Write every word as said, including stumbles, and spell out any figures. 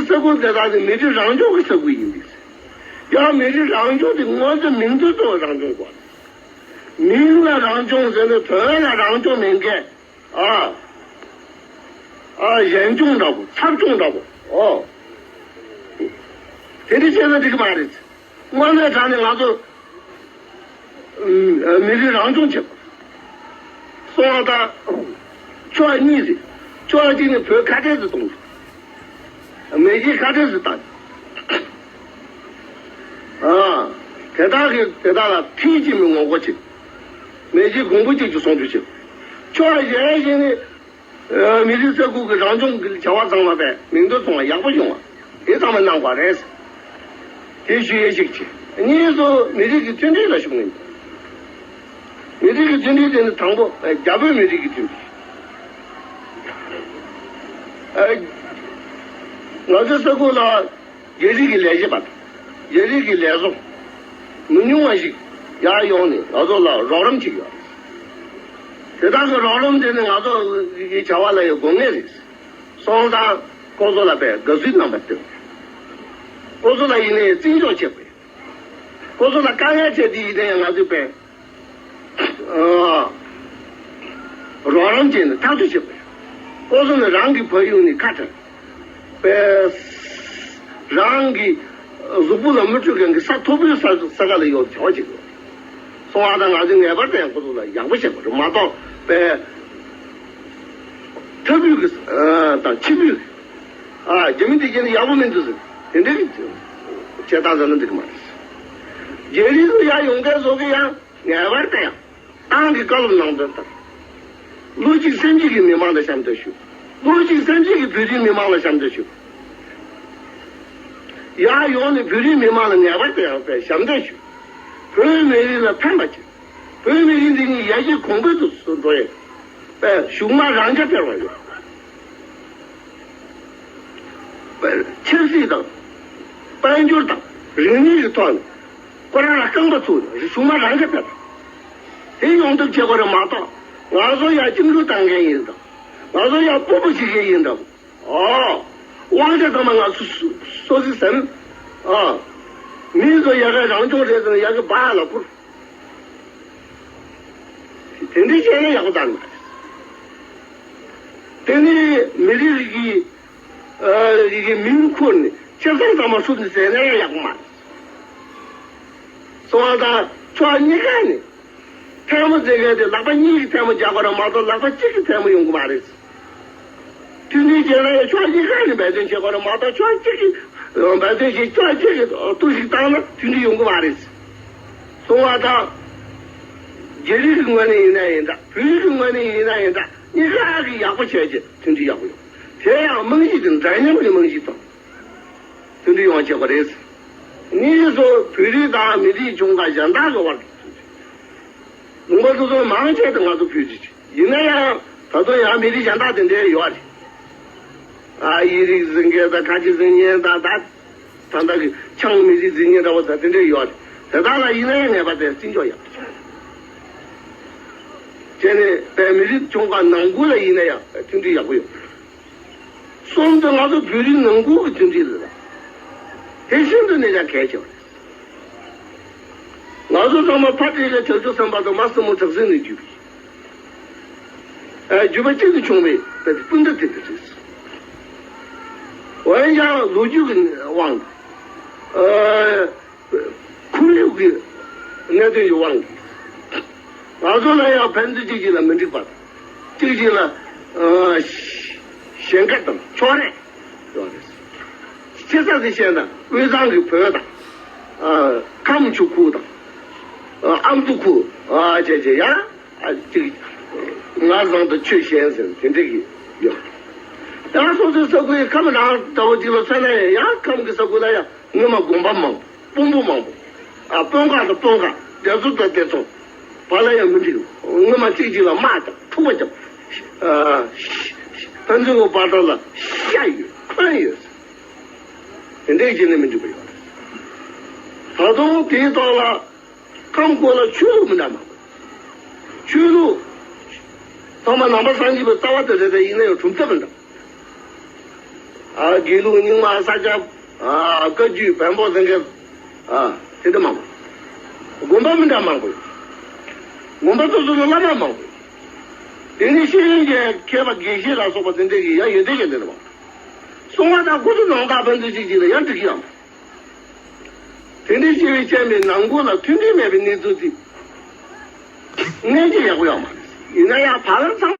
ས་ཁུལ་དེ་དག་ནི་མི་རིགས་རང་སྐྱོང་གི་ས་ཁུལ་ཡིན་པས། ཡང་མི་རིགས་རང་སྐྱོང་དེ་སྔོན་ཚེ་མིང་དོན་གཙོ་བོ་རང་སྐྱོང་དགོས། མིང་ལ་རང་སྐྱོང་ཟེར་ནས་དོན་ལ་རང་སྐྱོང་མེད་མཁན། ཨ། ཨ། གཞན་སྐྱོང་འདྲ་པོ། ཚབ་སྐྱོང་འདྲ་པོ། ཨོ། དེ་འདྲ་བྱས་ན་འགྲིག་གི་མ་རེད། དངོས་གནས་དྲང་ནས་ང་ཚོ་མི་རིགས་རང་སྐྱོང་བྱེད་པ། སོང་བ་དང་། ཕྱོགས་གཉིས་རེད། ཕྱོགས་གཅིག་ནས་བོད་ཁ་བྲལ་དུ་གཏོང་རྒྱུ། མེས་རྒྱལ་ཁ་བྲལ་དུ་བཏང་རྒྱུ། ཨ། དེ་དག་གིས་དེ་དག་ལ་ཁྲིམས་ཀྱིས་མི་ངོ་རྒོལ་བྱེད། མེས་རྒྱལ་གོང་བུ་གཅིག་གི་སྲུང་སྐྱོབ་བྱེད། ཕྱོགས་གཞན་ཞིག་ནས། ཨ། མི་རིགས་ས་ཁུལ་གྱི་རང་སྐྱོང་གི་བྱ་བ་ཚང་མ་བས་མིང་དོན་མཚུངས་པ་ཡག་པོ་ཡོང་བ་དེ་ཚང་མ་གནང་དགོས་རེད། དེ་ཞུ་ཡས་ཞིག་བྱས། གཉིས་སུ་མི་རིགས་ཀྱི་མཐུན་སྒྲིལ་ལ་ཤུགས་སྣོན། མི་རིགས་ཀྱི་མཐུན་སྒྲིལ་དེ་ནི་དང་པོ་རྒྱ་བོད་མི་རིགས་ཀྱི་མཐུན་སྒྲིལ། ཨ། ང་ཚོའི་ས་ཁུལ་ལ་རྒྱ་རིགས་ཀྱི་ལས་བྱེད་པ་དང་རྒྱ་རིགས་ཀྱི་ལས་བཟོ་མི་ཉུང་བ་ཞིག་ཡར་ཡོང་ནས་ང་ཚོ་ལ་རོགས་རམ་བྱེད་ཀྱི་ཡོད་རེད། དེ་དག་གི་རོགས་རམ་དེ་ནི་ང་ཚོ་གི་བྱ་བ་ལ་ཡང་དགོས་ངེས་རེད། སོང་ཙང་ཁོ་ཚོ་ལ་དཔེ་དགའ་བསུའི་རྣམ་པ་སྟོན། ཁོ་ཚོ་ལ་ཡིན་ནའི་བརྩི་འཇོག་བྱེད་དགོས། ཁོ་ཚོ་ལ་དཀའ་ངལ་འཕྲད་དེ་ཡིན་ནའི་ང་ཚོས་དཔེ་ཨ། རོགས་རམ་བྱས་ནས་ཐག་གཅོད་བྱེད་དགོས། ཁོ་ཚོ་ནི་རང་གི་ཕ་ཡུལ་ནས་ཁ་བྲལ། པས། རང་གི་གཟུགས་པོ་ལ་མི་འཕྲོད་མཁན་གྱི་ས་མཐོ་པོའི་ས་ས་ག་ལ་ཡོད་བྱ་བ་བྱེད་དགོས། སོང་བ་དང་ང་ཚོས་ངེས་པར་དུ་ཡང་ཁོ་ཚོ་ལ་ཡག་པོ་བྱེད་དགོས་རེད་མ་གཏོགས་པས། མཐོ་པོའི་གི་ཨ། དང་ཆེ་པོའི་གི་ཨ། རྒྱ་མི་དེ་གྱད་ནི་ཡག་པོ་མི་འདུག་ཟེར་དེ་འདྲའི་གི་བྱེད་སྟངས་ཟེར་ན་འགྲིག་གི་མ་རེད། རྒྱ་རིགས་ཚོ་ཡར་ཡོང་མཁན་ཚོ་གི་ཡང་ངེས་པར་དུ་ཡང་། ཏང་གི་བཀའ་སློབ་གནང་དོན་ལྟར། བློ་གཅིག་སེམས་གཅིག་གིས་མི་མང་ལ་ཞབས་འདེགས་ཞུ། བློ་གཅིག་སེམས་གཅིག་གིས་བོད་རིགས་མི་མང་ལ་ཞབས་འདེགས་ཞུ། ཡར་ཡོང་ནས་བོད་རིགས་མི་མང་ལ་ངེས་པར་དུ་ཡང་དཔེ་ཞབས་འདེགས་ཞུ། བོད་མི་རིགས་ལ་ཕན་པ་བྱེད། བོད་མི་རིགས་འདི་ཉིད་ཡར་རྒྱས་གོང་འཕེལ་དུ་འགྲོ་ཡས་དཔེ་གཞུག་མ་རང་རྐྱ་འཕེར་བ་ཡོད། ཆབ་སྲིད་དང་། དཔལ་འབྱོར་དང་རིག་གནས་ཀྱི་ཐོག་ནས་ཁོ་རང་ལ་རྐང་པ་ཚུགས་ནས་གཞུག་མ་རང་རྐྱ་འཕེར། དེ་ཡོང་ཐབས་བྱེད་དགོས་རེད་མ་གཏོགས་ང་ཚོ་ཡར་བཅིངས་འགྲོལ་བཏང་མཁན་ཡིན་དང་། ང་ཚོ་ཡར་སྤོབས་པ་བྱེད་མཁན་ཡིན་དང་། ཨོ། དབང་ཆ་ཚང་མ་ང་ཚོ་སོ་སོ་སོ་སོའི་ཟིན། ཨ། མི་ཚོ་ཡ་གི་རང་སྐྱོང་རེད་ཟེར་ན་ཡ་གི་སྦ་ལ་ཁུར། དེ་འདྲའི་བྱས་ན་ཡག་པོ་གཏང་མ་རེད། དེ་ནི་མི་རིགས་ཀྱི་ཨ། རིགས་ཀྱི་མིང་ཁུར་ནས་ཆབ་སྲིད་ཚང་མ་སུབ་ནས་ཟེར་ན་ཡག་པོ་མ་རེད། སོང་བ་དང་ཕྱོགས་གཉིས་ཀ་ནས་ཐལ་མོ་འཛིན་མཁན་དེ་ལག་པ་གཉིས་ཀྱིས་ཐལ་མོ་རྒྱག་དགོས་རེད་མ་གཏོགས་ལག་པ་གཅིག་གིས་ཐལ་མོ་ཡོང་གི་མ་རེད། མཐུན་སྒྲིལ་བྱས་ན་ཡང་ཕྱོགས་གཉིས་ཀ་ནས་འབད་བརྩོན་བྱེད་དགོས་རེད་མ་གཏོགས་ཕྱོགས་གཅིག་གིས་འབད་བརྩོན་བྱེད་ཕྱོགས་གཅིག་གིས་གཏོར་བཤིག་བཏང་ན་མཐུན་སྒྲིལ་ཡོང་གི་མ་རེད། སོང་བ་དང་། རྒྱ་རིགས་ཀྱི་ངོས་ནས་ཡིན་ན་ཡིན་འདྲ་བོད་རིགས་ཀྱི་ངོས་ནས་ཡིན་ན་ཡིན་འདྲ་གཉིས་ཀ་གིས་ཡག་པོ་བྱས་རྗེས་མཐུན་སྒྲིལ་ཡག་པོ་ཡོང་། དེ་ཡང་རྨང་གཞི་དེ་འདྲ་མཉམ་གྱི་རྨང་གཞི་དང་། མཐུན་སྒྲིལ་ཡོང་བ་བྱེད་དགོས་རེད། གཉིས་སུ་བོད་རིགས་དང་མི་རིགས་ཆུང་ཁག་གཞན་དག་གི་དབར་དུ་མཐུན་སྒྲིལ། ལུང་པ་སོ་སོར་མང་ཆེ་དུ་ང་ཚོ་བོད་རིགས་ཡིན་ན་ཡང་ད་དུང་ཡང་མི་རིགས་གཞན་དག་དེ་འདྲའི་ཡོད་རེད། ཨ། དབྱིས་རིགས་ཟེར་མཁན་དང་ཁ་ཆེ་ཟེར་མཁན་དང་ད་ད་ལྟ་གི་ཆའོ་མི་རིགས་ཟེར་མཁན་འདྲ་བོ་དང་དེ་འདྲའི་ཡོད་རེད། དེ་དག་ལ་ཡིན་ན་ཡང་ངེས་པར་དུ་བརྩི་འཇོག་ཡག་པོ་བྱས་ནས་དཔེ་མི་རིགས་ཆུང་ཁག་ནང་ཁུལ་ལ་ཡིན་ན་ཡང་མཐུན་སྒྲིལ་ཡག་པོ་ཡོད། གསུམ་དུ་ང་ཚོ་བོད་རིགས་ནང་ཁུལ་གྱི་མཐུན་སྒྲིལ་ལ་དེ་ཤིན་ཏུ་ནས་ཀྱང་གལ་ཆེ་བ་རེད། ང་ཚོ་ཚང་མ་ཕ་སྤྲེལ་ལ་བྱང་ཆུབ་སེམས་དཔའ་དང་མ་སྲིན་མོ་བྲག་སྲིན་ནས་བརྒྱུད་པའི་ཨ། བརྒྱུད་པ་གཅིག་ཏུ་བྱུང་བའི་དཔེ་སྤུན་ཟླ་དེ་འདྲ་རེད། འོན་ཀྱང་ལོ་རྒྱུས་ཀྱི་དབང་དང་། ཨ། ཁོར་ཡུག་གི་གནད་དོན་གྱི་དབང་གིས་ང་ཚོ་ལ་ཡང་ཕན་ཚུན་གཅིག་གཅིག་ལ་མི་འགྲིག་པ་དང་། གཅིག་གཅིག་ལ་ཨ། ཞེན་ཁ་དང་ཕྱོགས་རིས་ཡོད་རེད། སྤྱི་ཚོགས་ཀྱི་བཤད་ན་དབུས་གཙང་གི་བོད་དང་། ཨ། ཁམས་ཆུ་ཁུལ་དང་། ཨ། ཨ་མདོ་ཁུལ། ཨ། བྱས་བྱས་ཡང་ཨ། གཅིག་ང་བཟང་དུ་ཆོས་གཞན་ཟེར་དེ་འདྲ་གི་ཡོད། ཡང་སོ་སོའི་ས་ཁུལ་ཁམས་རང་འདྲ་བོ་གཅིག་ལ་མཚོན་ན་ཡང་ཁམས་ཀྱི་ས་ཁུལ་ལ་ཡང་སྔོན་མ་དགོན་པ་མང་པོ། དཔོན་པོ་མང་པོ། ཨ། དཔོན་ཁག་དང་དཔོན་ཁག། སྡེ་ཚོ་དང་སྡེ་ཚོ། བར་ལ་ཡང་མི་འགྲིག་སྔོན་མ་གཅིག་གཅིག་ལ་དམག་རྒྱབ། འཁྲུག་པ་རྒྱབ། ཨ། ཕན་ཚུན་གྱི་བར་ཐག་ལ་ཤ་ཡོད། འཁོན་ཡོད། དེ་འདྲའི་རྗེས་ནས་མི་འགྲིག་པ་ཡོད། ད་དུང་དེའི་ཐོག་ལ་ཁམས་སྐོར་ལ་ཆོས་ལུགས་མི་འདྲ་མང་པོ། ཆོས་ལུགས་ཚང་མ་ནང་པ་སངས་རྒྱས་པའི་རྩ་བ་དེ་རེད། དེ་ཡིན་ན་ཡང་གྲུབ་མཐའ་མི་འདྲ། ཨ་དགེ་ལུགས་རྙིང་མ་ས་སྐྱ། ཨ་བཀའ་བརྒྱུད་བོན་པོ་ཟེར་མཁན། ཨ་དེ་འདྲ་མང་པོ། དགོན་པ་མི་འདྲ་མང་པོ་ཡོད། དགོན་པ་སོ་སོ་ལ་བླ་མ་མང་པོ་ཡོད། དེ་ནི་ཤེས་ཡོན་ཅན་མཁས་པ་དགེ་བཤེས་ལ་སོགས་པ་དེ་འདྲ་གི་ཡང་ཡོན་ཏན་ཅན་དེ་འདྲ་མང་པོ། གསུང་བ་དང་སྐུ་གཟུགས་ནང་དག་ཕན་ཚུན་གཅིག་གཅིག་ལ་ཡང་འགྲིག་གི་ཡང་མ་རེད། དེ་འདྲའི་ཤེས་ཡོན་ཅན་པའི་ནང་ཁུལ་ལ་མཐུན་སྒྲིལ་མེད་པའི་གནས་ཚུལ་དེ་ངས་ཀྱི་ཡག་པོ་ཡོད་མ་རེད། ཡིན་ན་ཡང་བར་ལམ་ཚང་